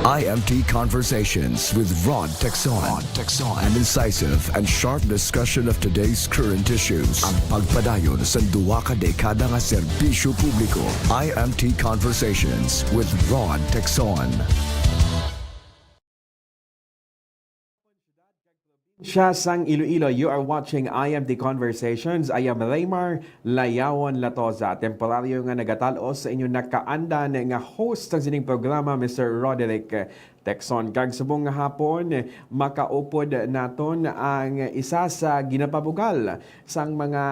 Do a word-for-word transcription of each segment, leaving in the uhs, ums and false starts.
I M T Conversations with Rod Texon. Rod Texon. An incisive and sharp discussion of today's current issues. Ang pagpadayon sa duwa ka dekada nga serbisyo publiko. I M T Conversations with Rod Texon. Siya sang Iloilo, you are watching I M T Conversations. I am Raymar Layawon Latoza, temporaryo nga nagatal-os sa inyo nakaandan nga host sang sining programa, Mister Roderick Texon. Kag subong nga hapon, makaupod naton ang isa sa ginapabugal sang mga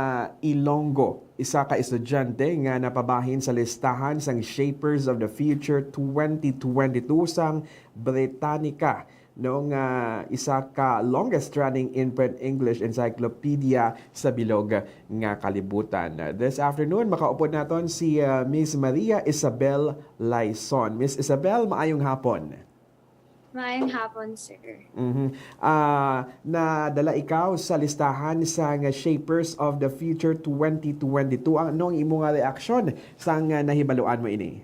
Ilonggo, isa ka estudyante nga napabahin sa listahan sang Shapers of the Future twenty twenty-two sang Britannica, no, nga isa ka longest running imprint English encyclopedia sa bilog nga kalibutan. This afternoon, makaupod naton si, ah, Miss Maria Isabel Laison. Miss Isabel, maayong hapon. Maayong hapon, sir. Mhm. Ah, nadala ikaw sa listahan sang Shapers of the Future twenty twenty-two. Ano ang imo nga reaksyon sang, ah, nahibaluan mo ini?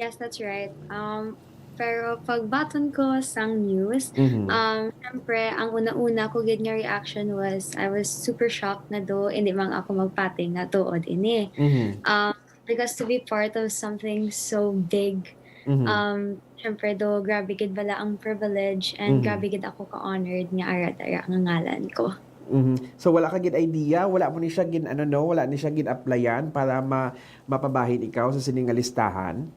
Yes, that's right. Um, pero pagbaton ko sang news, Mhm. um, syempre, ang una-una ko gid nga reaction was, I was super shocked na do, hindi man ako magpati nga tuod ini. Mhm. Um, because to be part of something so big, Mhm. um, syempre, do, grabe gid bala ang privilege and Mhm. grabe gid ako ka-honored nga ara dara nga ngalan ko. Mhm. So, wala ka gid idea, wala mo ni siya gin, ano, no, wala ni siya gin applyan para ma-, mapabahin ikaw sa sini nga listahan?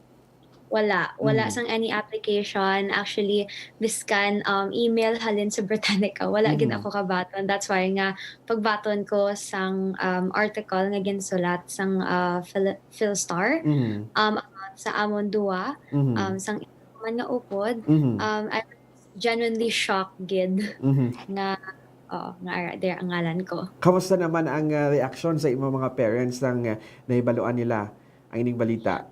Wala, wala Mhm. sang any application. Actually, biskan, um, email halin sa Britannica, wala gid Mhm. ako kabaton. That's why nga pagbaton ko sang, um, article nga ginsulat sang, uh, Phil-, Philstar, Mhm. um, about sa amon duwa, Mhm. um, sang man nga upod, Mhm. um, I was genuinely shocked gid Mhm. nga, oo, nga ara, dira ang ngalan ko. Kamusta naman ang, ah, reaksyon sa imong mga parents nang, ah, nahibaluan nila ang ining balita?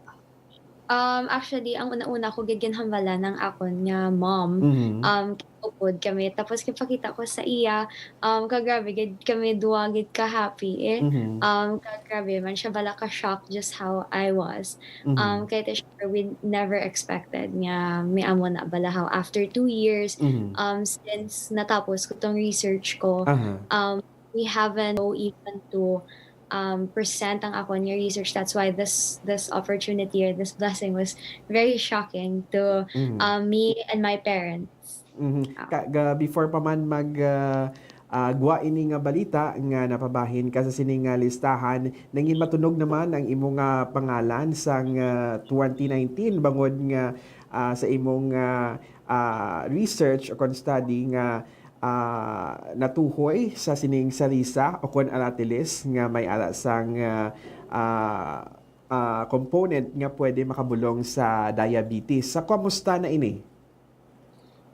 Um, actually, ang una-una ko gid ginhambalan ang akon nga mom. Mhm. Um, upod kami. Tapos gipakita ko sa iya, um, ka grabe gid kami duwa gid ka happy eh. Mhm. Um, ka grabe man siya bala ka shock just how I was. Mhm. Um, kay te syempre we never expected nga may amo na bala how after two years, Mhm. um, since natapos ko tong research ko, Aha. um, we haven't go even to, um, present ang akon nga research. That's why this, this opportunity or this blessing was very shocking to, Mhm. um, me and my parents. Mhm. Ah. Ka-, ga-, before pa man mag, ah, ah, gwa ini nga balita nga napabahin ka sa sini nga listahan, nangin matunog naman ang imo nga pangalan sang, ah, twenty nineteen bangod nga, ah, sa imong, ah, ah, research o kon study nga ah, natuhoy sa sining sarisa o kon aratilis nga may ara sang, ah, ah, ah, component nga pwede makabulong sa diabetes. Sa kamusta na ini?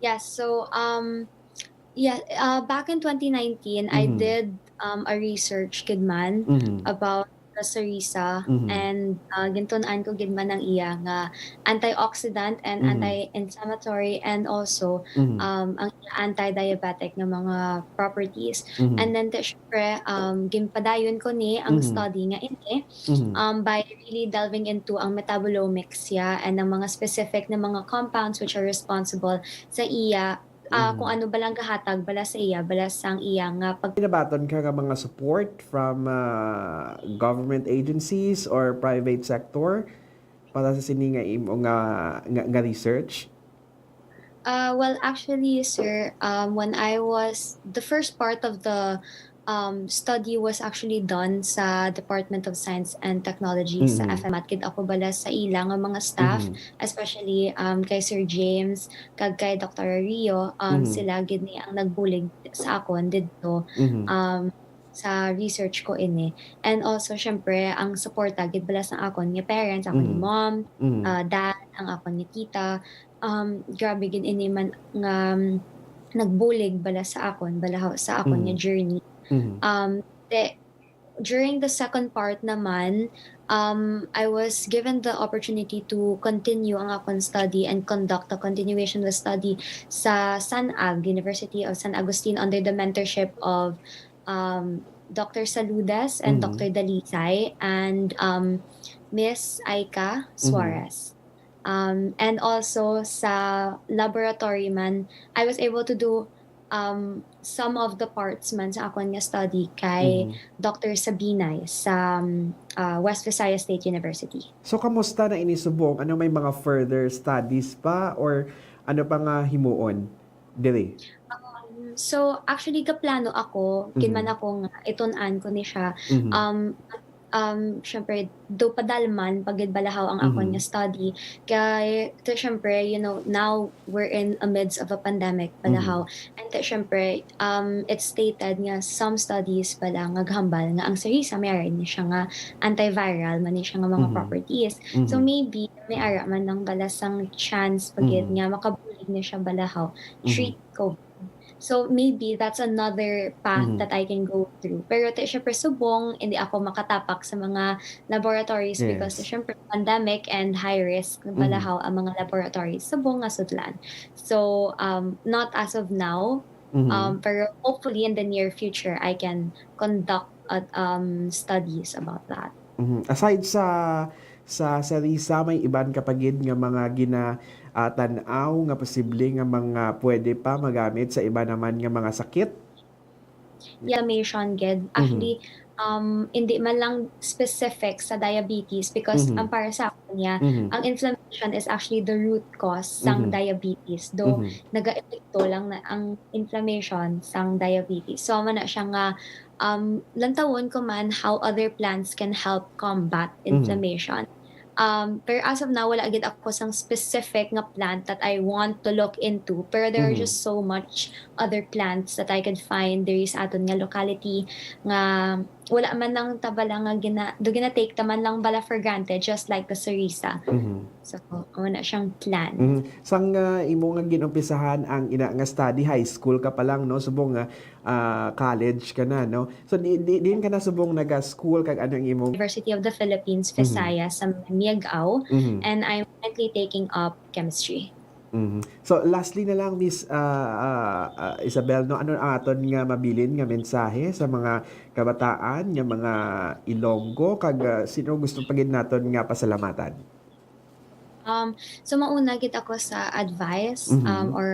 Yes, so, um, yeah, uh, back in twenty nineteen, I Mhm. did, um, a research gid man Mhm. about the sarisa, Mhm. and, ah, gintun-an ko gid man ang iya nga antioxidant and Mhm. anti-inflammatory and also, Mhm. um, ang iya anti-diabetic nga mga properties. Mhm. And then, te, syempre, um, ginpadayon ko ni ang Mhm. study nga ini, Mhm. um, by really delving into ang metabolomics, yeah, and ang mga specific na mga compounds which are responsible sa iya ah, kung Mm. ano ba lang gahatag bala sa iya, bala sang iya nga pag- Nabaton ka nga mga support from, ah, government agencies or private sector para sa sini nga imo nga, nga, nga research? Ah, well, actually, sir, um, when I was, the first part of the, um, study was actually done sa Department of Science and Technology sa Mm. F M at gid ako bala sa ila nga mga staff, Mm. especially, um, kay Sir James, kag kay Doktora Rio, um, Mhm. sila gid ni ang nagbulig sa akon didto, Mhm. um, sa research ko ini. And also, syempre, ang suporta gid bala sa akon nga parents, akon nga Mhm. mom, Mhm. ah, dad, ang akon nga tita, um, grabe gid ini man nga, um, nagbulig bala sa akon, bala ha-, sa akon nga Mhm. journey. Mhm. Um, te-, during the second part naman, um, I was given the opportunity to continue ang akon study and conduct a continuation of study sa San Ag, University of San Agustin, under the mentorship of, um, Doctor Saludes and Mhm. Doctor Dalisay and, um, Miss Aika Mhm. Suarez. Um, and also sa laboratory man, I was able to do, um, some of the parts man sa akon nga study kay Mhm. Doctor Sabinay sa, um, ah, West Visayas State University. So, kamusta na ini subong? Ano, may mga further studies pa or ano pa nga himuon diri? Um, so, actually, gaplano ako, Mhm. kinman ako nga itun-an ko ni siya. Mhm. Um, um, syempre, do padalman pa gid balahaw ang akon Mhm. nga study. Kay, to, syempre, you know, now we're in a midst of a pandemic Mhm. balahaw. And to, syempre, um, it's stated nga some studies bala nga gahambal nga ang sarisa may ara ni siya nga antiviral man ni siya nga mga Mhm. properties. So, Mhm. maybe may ara man lang bala sang chance pa gid Mhm. nga makabulig ni siya balahaw Mhm. treat COVID. So, maybe that's another path Mhm. that I can go through. Pero ti, syempre, subong, hindi ako makatapak sa mga laboratories because, Yes. syempre, pandemic and high risk na Mhm. balahaw ang mga laboratories. Subong nga sudlan. So, um, not as of now, Mhm. um, pero hopefully in the near future, I can conduct, uh, um, studies about that. Mhm. Aside sa, sa, sa risa, may iban ka pa gid nga mga gina-, ah, tan-aw nga posible nga mga pwede pa magamit sa iba naman nga mga sakit? Inflammation gid. Mhm. Actually, um, hindi man lang specific sa diabetes because Mhm. ang para sa akon niya, Mhm. ang inflammation is actually the root cause sang Mhm. diabetes. Though, Mhm. nagaepekto lang na ang inflammation sang diabetes. So, amo na siya nga, um, lantawon ko man how other plants can help combat Mhm. inflammation. Um, pero as of now, wala gid ako sang specific nga plant that I want to look into. Pero there are Mhm. just so much other plants that I could find diri sa aton nga locality nga wala man lang ta bala nga gina-, do gina-take ta man lang bala for granted, just like the sarisa. Mhm. So, amo na siyang plant. Mhm. Sang, ah, imo nga ginumpisahan ang ina nga study, high school ka pa lang, no? Subong nga, ah, college ka na, no? So, di, di, diin ka na subong naga-school, kag ano ang imong University of the Philippines, Mhm. Visayas, sa Miagao, Mhm. and I'm currently taking up chemistry. Mhm. So, lastly na lang, Miss, ah, ah, ah, Isabel, no, ano ang aton nga mabilin nga mensahe sa mga kabataan, nga mga Ilonggo, kag, ah, sino gusto pa gid naton nga pasalamatan? Um, so, mauna gid ako sa advice, um, Mhm. or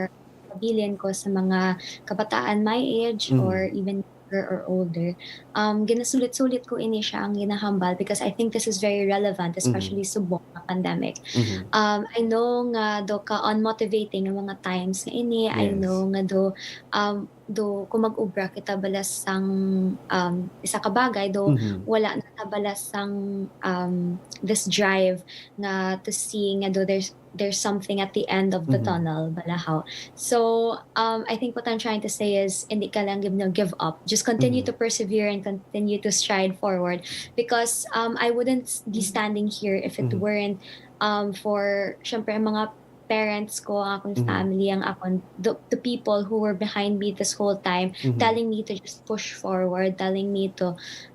mabilin ko sa mga kabataan my age Mhm. or even younger or older. Um, ginasulit-sulit ko ini siya ang ginahambal because I think this is very relevant, Mhm. especially subong nga pandemic. Mhm. Um, I know nga do ka unmotivating ang mga times nga ini. I Yes. know nga do, um, do kung mag-obra kita bala sang, um, isa ka bagay, do Mhm. wala na ta bala sang, um, this drive nga to see nga do there's, there's something at the end of the Mhm. tunnel, balahaw. So, um, I think what I'm trying to say is, hindi ka lang gid na give up. Just continue Mhm. to persevere and continue to stride forward. Because, um, I wouldn't s-, be Mhm. standing here if it Mhm. weren't, um, for, syempre, ang mga parents ko, ang akong Mhm. family, ang akong, the, the people who were behind me this whole time, Mhm. telling me to just push forward, telling me to,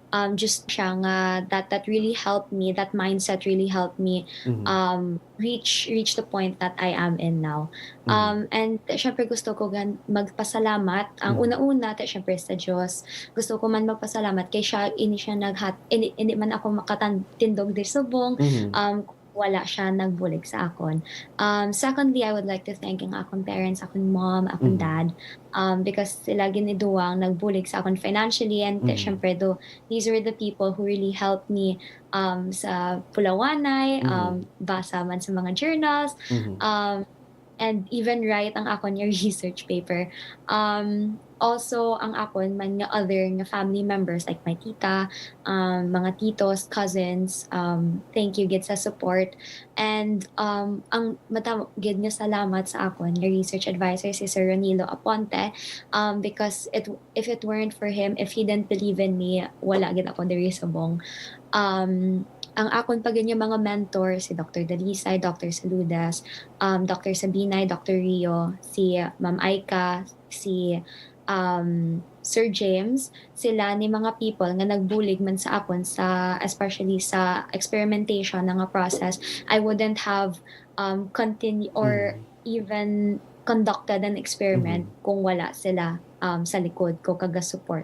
um, just siya nga, that, that really helped me, that mindset really helped me, Mhm. um, reach, reach the point that I am in now. Mhm. Um, and syempre gusto ko gan-, magpasalamat. Ang Mhm. una-una, te, syempre sa Diyos. Gusto ko man magpasalamat kay siya, ini siya naghat-, ini, ini man ako makatindog diri subong. Mhm. Um, wala siya nagbulig sa akon. Um, secondly, I would like to thank ang akon parents, akon mom, akon Mhm. dad, um, because sila gid ni duwang nagbulig sa akon financially, and te, Mhm. syempre, do, these were the people who really helped me, um, sa pulawanay, Mhm. um, basa man sa mga journals, Mhm. um, and even write ang akon nga research paper. Um, also, ang akon man nga other nga family members, like my tita, um, mga titos, cousins, um, thank you gid sa support. And, um, ang madamo gid nga salamat sa akon nga research advisor, si Sir Ronilo Aponte, um, because it, if it weren't for him, if he didn't believe in me, wala gid ako diri subong. Um, ang akon pa gid nga mga mentor, si Doctor Dalisay, Doctor Saludes, um, Doctor Sabinay, Doctor Rio, si Ma'am Aika, si, um, Sir James, sila ni mga people nga nagbulig man sa akon sa, especially sa experimentation na nga process, I wouldn't have, um, continue or Mm. even conducted an experiment Mhm. kung wala sila, um, sa likod ko kag ga-support